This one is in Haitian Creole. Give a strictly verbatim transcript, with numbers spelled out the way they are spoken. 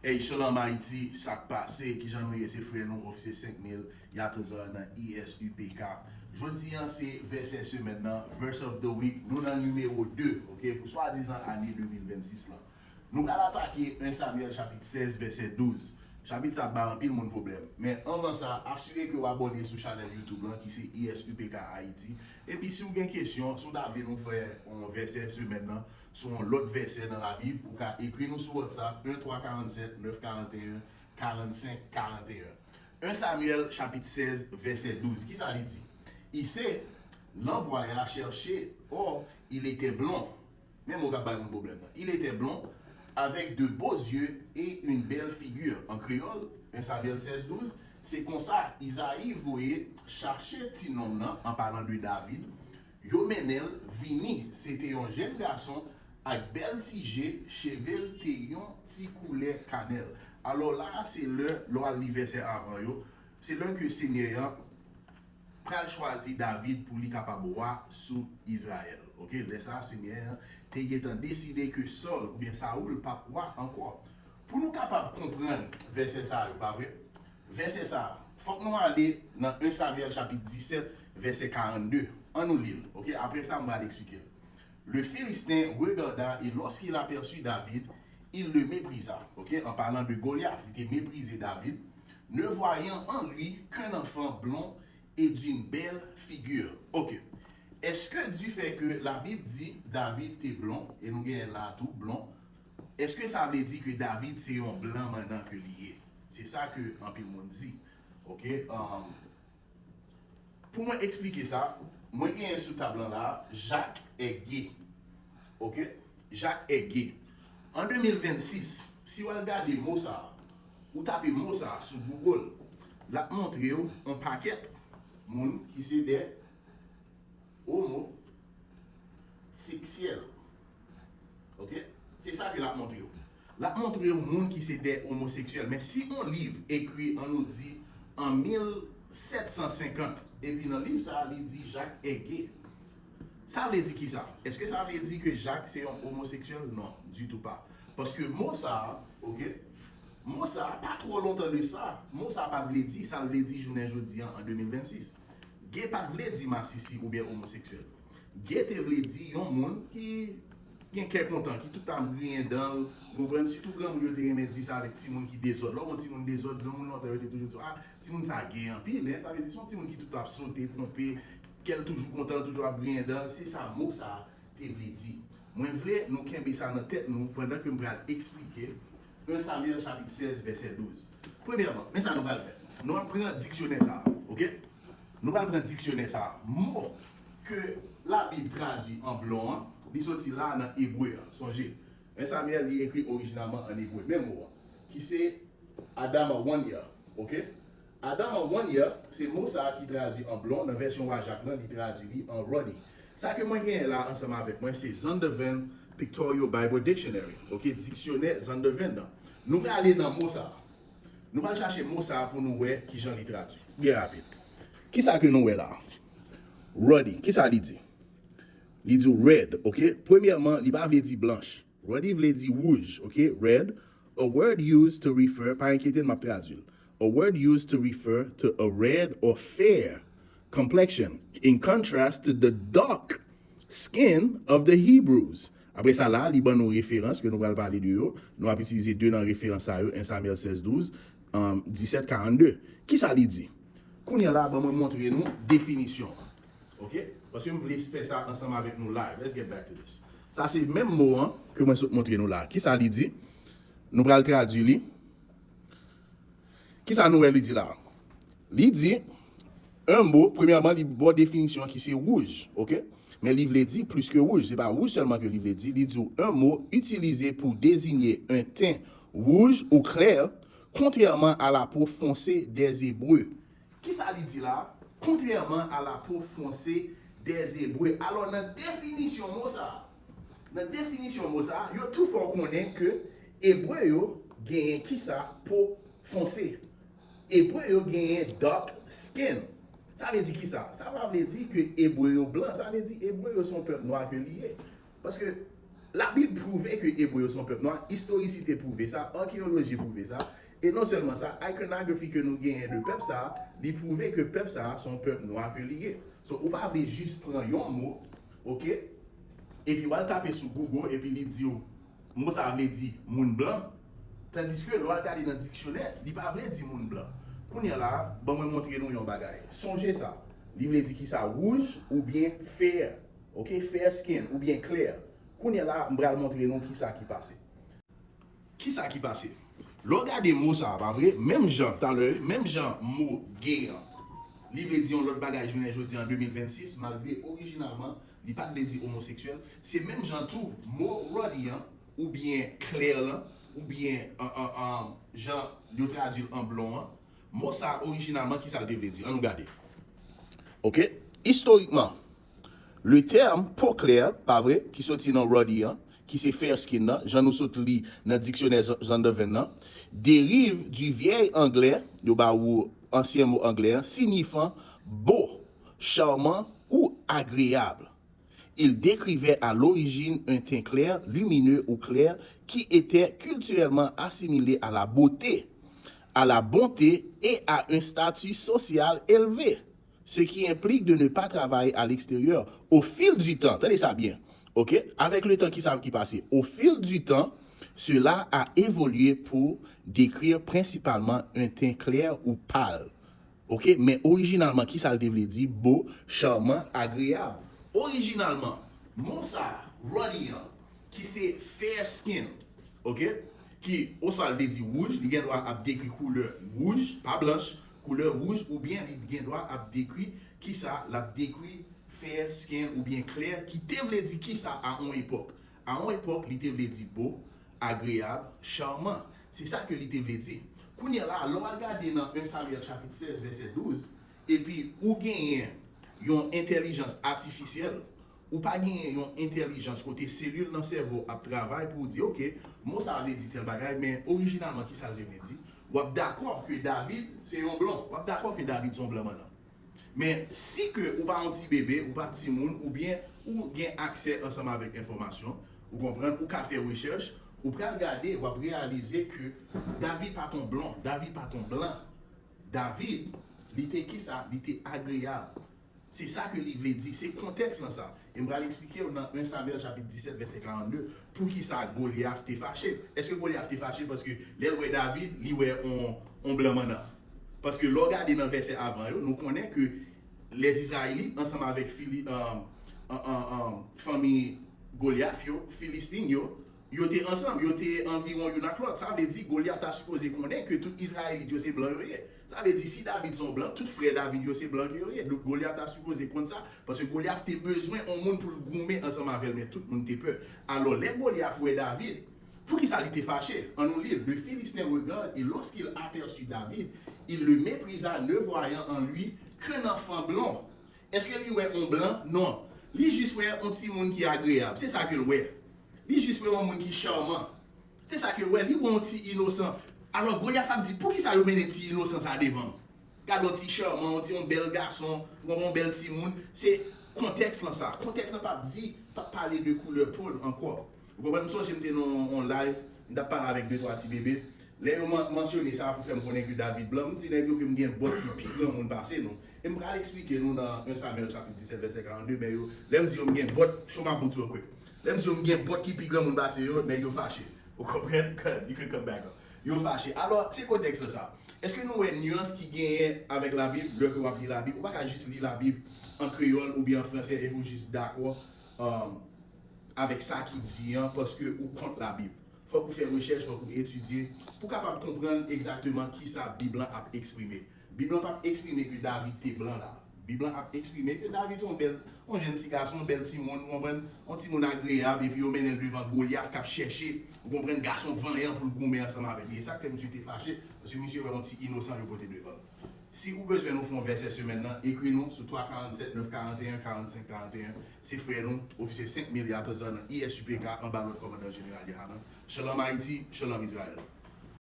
Hey, Shalom Haiti, sa k pase? Kijan nou ye? Se frè nou, Ofisye senk mil, Yatazar nan E S U P K. Jodi a, se vèsè semèn nan, Verse of the Week. Nou nan nimewo de, ok, pou swadizan ane de mil vennsis lan. Nou pral atake en Samyèl chapit sèz, vèsè douz. Chapit sa ap bay anpil moun pwoblèm. Men anvan sa, asire ke w abòne sou chanèl YouTube lan ki se E S U P K Haiti. Epi si w gen kesyon, si w ta vle nou fè yon vèsè semèn nan, sou yon lòt vèsè nan Labib, ou ka ekri nou sou WhatsApp, un trois quarante-sept neuf quarante et un quarante-cinq quarante et un. En Samyèl chapit sèz, vèsè douz. Kisa li di? Il se l'envoya chercher, or il était blond. Men mo k ap bay moun pwoblèm nan. Il était blond, avec de beaux yeux et une belle figure. An kreyòl, en Samyèl sèz douz, se konsa Izayi voye chache ti nonm nan, an palan de David, yo mennen l vini. Se te yon jenn gason ak bèl ti je, cheve l te yon ti koulè kanèl. Alò la, se lè, lè w al li vèsè avan yo, se lè ke Senyè a pral chwazi David pou li kapab wa sou Izrayèl. Ok, lè sa a, Senyè a te gentan deside ke Sòl oubyen Sawoul p ap wa ankò. Pou nou kapab konprann vèsè sa yo, pa vre? Vèsè sa a, fòk nou ale nan en Samyèl chapit disèt, vèsè karannde. Ann nou li l, ok? Apre sa, m pral eksplike l. Le Philistin regarda et lorsqu'il aperçut David, il le méprisa. Ok, en parlant de Goliath, li te meprize David, ne voyant en lui qu'un enfant blond et d'une belle figure. Ok. Èske difè ke Labib di David te blon, e nou genyen la tou blon, èske sa vle di ke David se yon blan mannan ke li ye? Se sa ke anpil moun di. Ok, um, Pou mwen eksplike sa, mwen genyen sou tab lan la, Jak est gay. Ok? Jak est gay. An de mil vennsis, si w al gade mo sa a, ou tape mo sa a sou Google, l ap montre w yon pakèt moun ki se de omoseksyèl. Ok? Se sa ke l ap montre w. L ap montre w moun ki se de omoseksyèl. Men si yon liv ekri, ann nou di, an mil sèt san senkant, epi nan liv sa a, li di Jak est gay. Sa vle di kisa? Èske sa vle di ke Jak se yon omoseksyèl? Non, ditou pa. Paske mo sa a, ok, mo sa a, pa twò lontan de sa, mo sa a pa t vle di sa l vle di jounen jodi a, an de mil vennsis. Gay pa t vle di masisi oubyen omoseksyèl. Gay te vle di yon moun ki gen kè kontan, ki tout tan ap griyen dan l, ou konprann? Sitou granmoun yo te renmen di sa avèk timoun ki dezòd. Lè w wè yon timoun dezòd, granmoun lontan yo te toujou di, "Ah, timoun sa gay anpil, en." Sa vle di se yon timoun ki tout tan ap sote, ponpe, kè l toujou kontan, l toujou ap griyen dan l. Se sa mo sa a te vle di. Mwen vle nou kenbe sa nan tèt nou pandan ke m pral eksplike en Samyèl chapit sèz, vèsè douz. Premyèman, men sa nou pral fè. Nou ap pran diksyonè sa a, ok? Nou pral pran diksyonè sa a. Mo ke Labib tradui an blon an, li soti la nan ebre an. Sonje, en Samyèl, li ekri orijinalman an ebre. Men mo an, ki se Adama Wanya, ok? Adama Wanya, se mo sa a ki tradui an blon, nan vèsyon Wa Jak lan, li tradui li an ruddy. Sa ke mwen genyen la ansanm avèk mwen, se Zondervan Pictorial Bible Dictionary, ok? Diksyonè Zondervan nan. Nou prale nan mo sa a. Nou pral chache mo sa a pou nou wè kijan li tradui. Byen rapid. Kisa ke nou wè la? Ruddy, kisa li di? Li di w red, ok? Premyèman, li pa vle di blanch. Ruddy vle di wouj, ok? Red, a word used to refer, pa enkyete n, m ap tradui l. A word used to refer to a red or fair complexion, in contrast to the dark skin of the Hebrews. Apre sa la, li ban nou referans ke nou pral pale de yo. Nou ap itilize de nan referans sa yo, en Samyèl sèz douz, um, disèt karannde. Kisa li di? Kounye a la, ban mwen montre nou definisyon an. Ok? Paske m vle fè sa ansanm avèk nou live. Let's get back to this. Sa se menm mo an ke mwen sot montre nou la. Kisa li di? Nou pral tradui li. Kisa nou wè li di la? Li di, un mot, premyèman, li ba w definisyon ki se wouj, ok? Men li vle di plis ke wouj. Se pa wouj sèlman ke li vle di. Li di w, un mot utilisé pour désigner un teint rouge ou clair, contrairement à la peau foncée des Hébreux. Kisa li di la? Contrairement à la peau foncée des Hébreux. Alò, nan definisyon mo sa a, nan definisyon mo sa a, yo tou fè w konnen ke Ebre yo genyen kisa? Po fonse. Ebre yo genyen dark skin. Sa vle di kisa? Sa pa vle di ke Ebre yo blan. Sa vle di Ebre yo se yon pèp nwa ke li ye. Paske Labib pwouve ke Ebre yo se yon pèp nwa, istorisite pwouve sa, akeyoloji pwouve sa, e non sèlman sa, iconography ke nou genyen de pèp sa a, li pwouve ke pèp sa a se yon pèp nwa ke li ye. So, ou pa vle jis pran yon mo, oke, epi w al tape sou Google, epi li di w, mo sa a vle di moun blan, tandiske lè w al gade nan diksyonè, li pa vle di moun blan. Kounye a la, ban mwen montre nou yon bagay. Sonje sa, li vle di kisa, wouj oubyen fair, oke, fair skin oubyen klè. Kounye a la, m pral montre nou kisa ki pase. Kisa ki pase? Lè w gade mo sa a, pa vre? Menm jan, talè, menm jan mo gay an, li vle di yon lòt bagay jounen jodi an de mil vennsis, malgre orijinalman, li pa t vle di omoseksyèl. Se menm jan tou, mo ruddy an, oubyen klè lan, oubyen an, an, an, jan yo tradui l an blon an, mo sa a orijinalman, kisa l te vle di? Ann nou gade. Oke? Istorikman, le tèm po klè, pa vre, ki soti nan ruddy an, ki se fair skin nan, jan nou sot li nan diksyonè Zan- Zondervan nan, derive du vieil anglais, yo ba ou ansyen mo anglè an, signifan beau, charmant ou agréable. Il décrivait à l'origine un teint clair, lumineux ou clair, qui était culturellement assimilé à la beauté, à la bonté et à un statut social élevé, ce qui implique de ne pas travailler à l'extérieur. Au fil du temps, tande sa byen, ok? Avèk le tan, kisa ki pase? Au fil du temps, cela a évolué pour décrire principalement un teint clair ou pâle. Ok, men orijinalman, kisa l te vle di? Bo, charmant, agréable. Orijinalman, mo sa a, ruddy an, ki se fair skin, ok, ki oswa l vle di wouj, li gen dwa ap dekri koulè wouj, pa blanch, koulè wouj, oubyen li gen dwa ap dekri kisa, l ap dekri fair skin oubyen klè, ki te vle di kisa a yon epòk? A yon epòk, li te vle di bo, agreyab, charmant. Se sa ke li te vle di. Kounye a la, lè w al gade nan en Samyèl chapit sèz, vèsè douz, epi ou genyen yon entèlijans atifisyèl, ou pa genyen yon entèlijans kote selil nan sèvo ap travay pou w di, ok, mo sa a vle di tèl bagay, men orijinalman, kisa l te vle di? W ap dakò ke David se yon blan. W ap dakò ke David se yon blan mannan. Men, si ke ou pa yon ti bebe, ou pa timoun, oubyen ou gen aksè ansanm avèk enfòmasyon, ou konprann, ou ka fè rechèch, ou pral gade, w ap reyalize ke David pa t on blan, David pa t on blan. David, li te kisa? Li te agreyab. Se sa ke li vle di, se kontèks lan sa. E m pral eksplike w nan en Samyèl chapit disèt, vèsè karannde, poukisa Golyaf te fache. Èske Golyaf te fache paske lè l wè David, li wè on, on blan mannan? Paske lè w gade nan vèsè avan yo, nou konnen ke Lèzizrayelit, ansanm avèk Fili, um, an, an, an, fanmi Golyaf yo, Filistin yo, yo te ansanm, yo te anviwon youn ak lòt. Sa vle di, Golyaf ta sipoze konnen ke tout Izrayelit yo se blan yo ye. Sa vle di, si David se yon blan, tout frè David yo se blan ke yo ye. Donk, Golyaf ta sipoze konn sa, paske Golyaf te bezwen yon moun pou l goumen ansanm avè l, men tout moun te pè. Alò, lè Golyaf wè David, poukisa li te fache? Ann nou li l. Le Philistin regarde, et lorsqu'il aperçut David, il le méprisa, ne voyant en lui qu'un enfant blanc. Èske li wè on blan? Non. Li jis wè on timoun ki agreyab. Se sa ke l wè. Li jis wè on moun ki charmant. Se sa ke l wè. Li wè on ti inosan. Alò, Golyaf ap di, poukisa yo mennen ti inosan sa devan m? Gade on ti charmant, on ti, on bèl gason, ou konprann, on bèl timoun. Se kontèks lan sa. Kontèks lan p ap di, p ap pale de koulè po l ankò. Ou konprann? M sonje m te nan on, on live, m t ap pale avèk de twa ti bebe. Lè yo man- mansyone sa pou fè m konnen ke David blan, m di nèg yo ke m gen bòt ki pi granmoun pase nou. E m pral eksplike nou nan en Samyèl chapit disèt, vèsè karannde, men yo, lè m di yo m gen bòt, show my boots real quick. Lè m di yo m gen bòt ki pi granmoun pase yo, nèg yo fache. Ou konprann? You can come back up. Yo fache. Alò, se kontèks lan sa. Èske nou wè nyans ki genyen avèk Labib, lè ke w ap li Labib? Ou pa ka jis li Labib an kreyòl oubyen an fransè epi w jis dakò, um, avèk sa ki di an, paske ou kont Labib. Fòk ou fè rechèch, fòk ou etidye, pou w kapab konprann egzakteman kisa Bib lan ap eksprime. Bib lan p ap eksprime ke David te blan la. Bib lan ap eksprime ke David se yon bèl, yon jèn ti gason, yon bèl timoun, ou konprann, yon timoun agreyab, epi yo mennen l devan Golyaf k ap chèche, ou konprann, gason vanyan pou l goumen ansanm avè l. E sa k fè misye te fache, paske misye wè yon ti inosan yo pote devan l. Si ou bezwen nou fè yon vèsè semèn nan, ekri nou sou twa karannsèt nèf karanteyen, karannsenk karanteyen. Se frè nou, ofisye senk mil Yatazan nan I S U P K, anba lòd kòmandan jeneral Yohanan. Shalom Ayiti, shalom Izrayèl.